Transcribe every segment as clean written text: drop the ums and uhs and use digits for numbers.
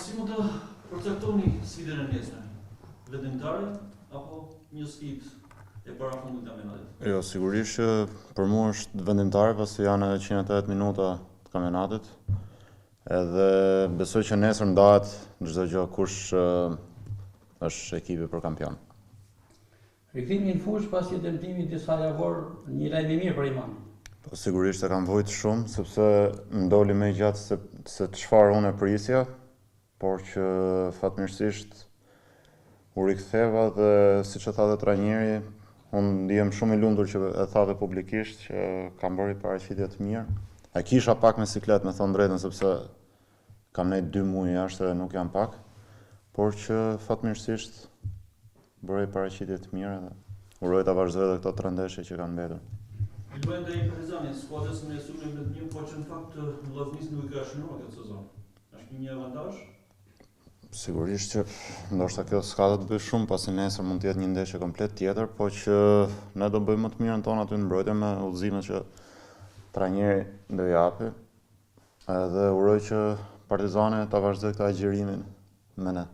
Si mund të përcaktoni sfidën e nesërme? Vendimtare apo një sfidë e parafundit të kampionatit? Jo, sigurisht që për mua është vendimtare pasi janë edhe 180 minuta të kampionatit. Edhe besoj që nesër ndahet çdo gjë kush është ekipi për kampion. Rikthimi në fushë pas një dëmtimi disa javor, një lajm i mirë për Imanin. Po sigurisht e kam vujt shumë, sepse më doli më gjatë se se çfarë unë e prisja, por që fatmirësisht u riktheva dhe siç e tha dhe trajneri, unë ndihem shumë i lumtur që e tha dhe publikisht që kam bërë paraqitje të mirë. E kisha pak me siklet, me thonë drejtën, sepse Kam nejt dy muaj jashtë edhe nuk janë pak, por që fatmirësisht bëra paraqitje të mirë dhe uroj ta vazhdoj edhe këto tre ndeshje që kanë mbetur. Ju luani ndaj Partizanit, skuadrës me sulmin më të mirë, por që në fakt Vllaznisë nuk i ka shënuar këtë sezon. Është një avantazh? Sigurisht që ndoshta kjo s'ka të bëjë shumë, pasi nesër mund të jetë një ndeshje komplet tjetër, po që ne do bëjmë më të mirën tonë aty në mbrojtje me udhëzimet që trajneri do japi. Edhe uroj që Partizani ta vazhdojë këtë agjërimin me ne.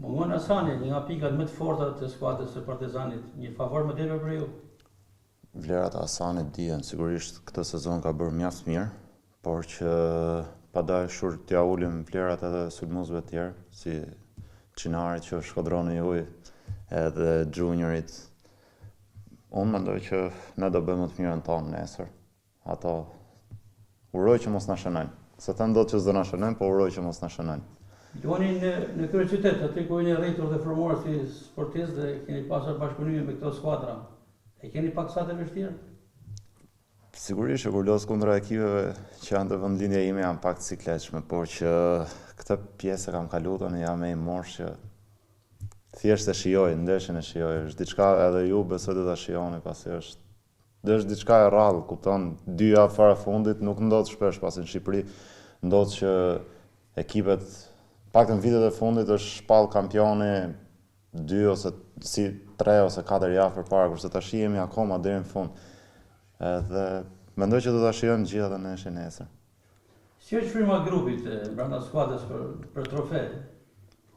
Mungon Asani, një nga pikat më të forta të skuadrës së Partizanit, një favor më tepër për ju. Vlerat e Asanit dihen, sigurisht këtë sezon ka bërë mjaft mirë, por që pa dashur t'ia ulim vlerat edhe sulmuesve të tjerë, si Çinarit që shkodroni ju edhe Juniorit. Unë mendoj që ne do bëjmë më të mirën tonë nesër. Ato uroj që mos na shënojnë. S'e them dot që s'do na shënojnë, po uroj që mos na shënojnë. Luani në në kryeqytet, aty ku jeni rritur dhe formuar si sportist dhe keni pasur bashkëpunime me këto skuadra. E keni pak sa të vështirë? Sigurisht që kur loz kundra ekipeve që janë të vendlindja ime janë pak të sikletshme, por që këtë pjesë e kam kalu tani jam në moshë që thjesht e shijoj, ndeshjen e shijoj. Është diçka edhe ju besoj do ta shijoni pasi është Dhe është diçka e rrallë, kupton, dy javë para fundit nuk ndodh shpesh, pasi në Shqipëri ndodh që ekipet, paktën vitet e fundit është shpall kampioni dy ose si tre ose katër javë përpara, kurse tash jemi akoma deri në fund. Edhe mendoj që do ta shijojmë të gjithë atë ndeshje nesër. Si është fryma e grupit brenda skuadrës për për trofe?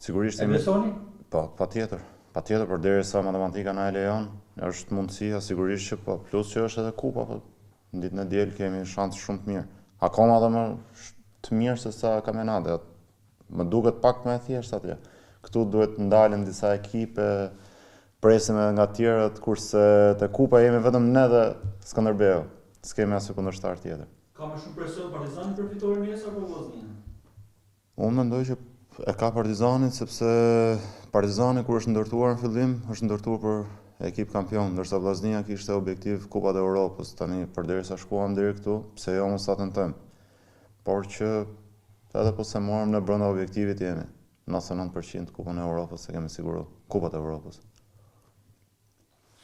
Sigurisht e besoni? Po, patjetër. Patjetër, përderisa matematika na e lejon, është mundësia sigurisht që po, plus që është edhe kupa, po në ditën e diel kemi shans shumë të mirë. Akoma edhe më të mirë se sa kampionati. Më duket pak më e thjeshtë atje. Këtu duhet të ndalen disa ekipe, presim edhe nga tjerët, kurse te kupa jemi vetëm ne dhe Skënderbeu. S'kemi asnjë kundërshtar tjetër. Ka më shumë presion Partizani për fitoren nesër apo Vllaznia? Unë mendoj që e ka Partizani sepse Partizani kur është ndërtuar në fillim, është ndërtuar për ekip kampion, ndërsa Vllaznia kishte objektiv Kupat e Europës. Tani përderisa shkuam deri këtu, pse jo mos ta tentojmë. Por që edhe po s'e morëm ne brenda objektivit jemi. 99% Kupën e Europës e kemi siguru, Kupat e Europës.